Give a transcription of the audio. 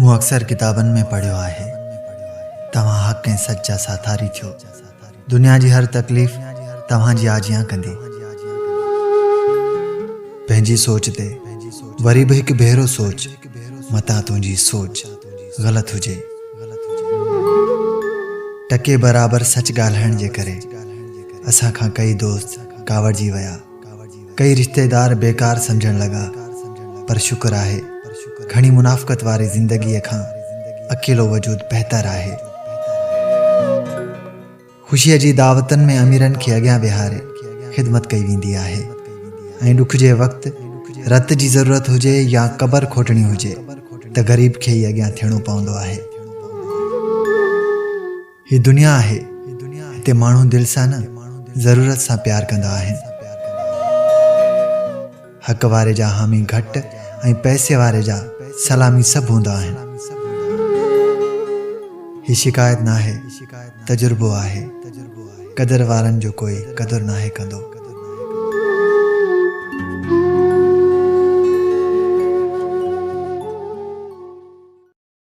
مون اڪثر ڪتابن ۾ پڙهيو آهي، توهان حق ۽ سچ جا ساٿاري ٿيو. دنيا جي هر تڪليف توهان جي آجيان ڪندي. پنهنجي سوچ تي وري به هڪ ڀيرو سوچ، متان تنهنجي سوچ غلط هجي. ٽڪي برابر سچ ڳالهائڻ جي ڪري اسان کان ڪئي دوست ڪاوڙجي ويا. ڪئي رشتيدار بيڪار سمجهڻ لڳا پر شڪر آهي گهڻي منافقت واري زندگيء کان اڪيلو وجود بهتر آهي. خوشيء جي دعوتن ۾ اميرن کي اڳيان ويهاري خدمت ڪئي ويندي آهي ۽ ڏک جي وقت رت جي ضرورت هجي يا قبر کوٽڻي هجي ته غريب کي ئي اڳيان ٿيڻو پوندو آهي. هي دنيا آهي، هتي ماڻهو دل سان نه ضرورت سان پيار ڪندا آهن. حق واري جا حامي گهٽ ۽ پئسي واري جا سلامي سڀ هوندا آهن. هي شڪايت ناهي، تجربو آهي. قدر وارن جو ڪوئي قدر ناهي ڪندو.